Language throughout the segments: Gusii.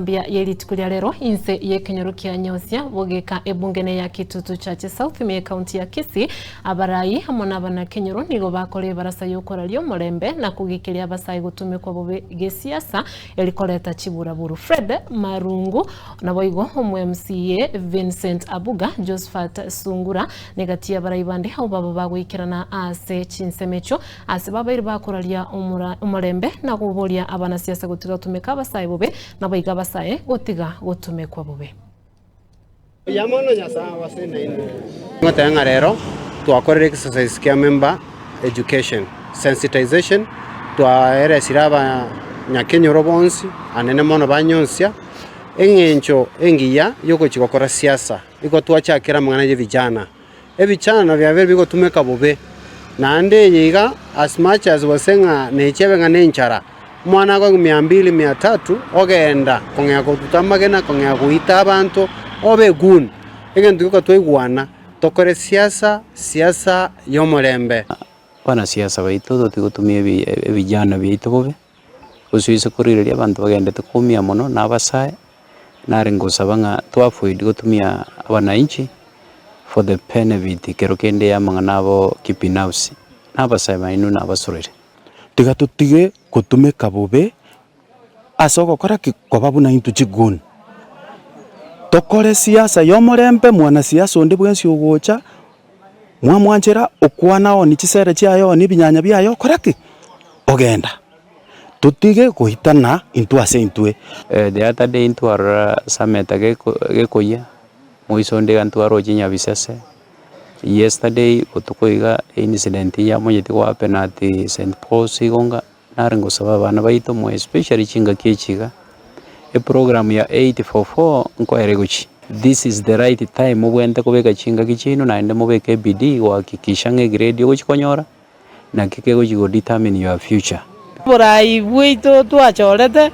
Mambia ye rituko ria rero inse y'ekenyoro kia Nyosia bogeka ebunge ne ya Kitutu Chache South ime y'ekaunti ya Kisii, abarai amo n'abanakenyoro nigo bakora ebarasa y'okoraria omorembe na kogikiria abasae gotumekwa bobe gesiasa eri koreta chiburaburu. Fred Marungu naboigo omo-MCA Vincent Abuga, Josphat Sungura negati y'abarai bande abwo baba bagoikerana ase chinsemo echio Ase babaire bakoraria omorembe na koboria abanasiasa gotiga gotumeka abasae bobe, naboigo abasae gotiga gotumekwa bobe. Mbuya mono Nyasae ase nainwe. Ngoteba ng'a rero twakorire exercise kia member education, sensitization, twaeresire abanyakenyoro bonsi anene mono banyonsia, eng'encho engiya yogochia gokora siasa, igo twachakera amang'ana ya vijana. Ebichano biabeire bigotumeka bobe, naende eye iga as much as gose ng'a nechiabe ng'a nenchara, omwana akoegwa mia mbili mia tatu, ogenda kong'ea kotuta amagena, kong'ea goita abanto, obe egoon. Egento gioka twaigwana, tokore siasa, siasa ya omorembe. Abanasiasa baito totiga gotumia ebijana biaito bobe, gose oise korigereria abanto bagendete koumia mono na abasae, nare ngosaba ng'a to avoid gotumia abananchi for the benefit ekero kende ya amang'ana abo kibinafsi, na abasae baino nabasorere. Tiga totige gotumeka bobe ase ogokora ki? Koba buna intwe chiguni. Tokore siasa ya omorembe, mwanasiasa onde bwensi ogocha, mwamwanchera okwana one chisere chiaye one ebinyanya biaye okora ki? Ogenda. Totige goitana intwe ase intwe. The other day ntwarora Sameta gekoyia, moiso onde iga ntwaroche Nyabisese, yesterday botuko iga incident yamonyeti go happen at St Paul's igo nga nare ngosaba abana baito more especially chingaki echi iga, eprogram ya 844 nkoere gochia, this is the right time mobwenerete kobeka chingaki chiaino naende mobeke ebidii gohakikisha ng'a egrade ogochi konyora. Naki kegochia go determine your future. Oborai bwaito twachorete,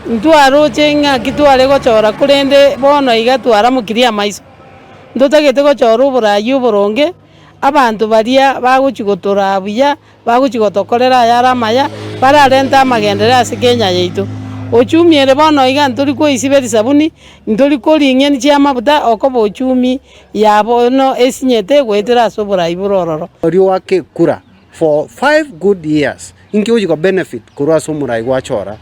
ntwaroche ng'aki tware gochora korende bono iga twaramokirie amaiso. Ntotagete gochora oborai oboronge, abanto baria bagochia gotoraa buya, bagochia gotokorera ayare amaya, bararente amagenderero ase Kenya yaito. Ochumi ere bono iga ntori koisiba erisabuni, ntori koria ing'eni chi'amafuta okoba ochumi ya bono esinyete goetera ase oborai bore ororo. Oria oake kura for five good years, inki ogochia ko benefit korwa ase omorai gwachora?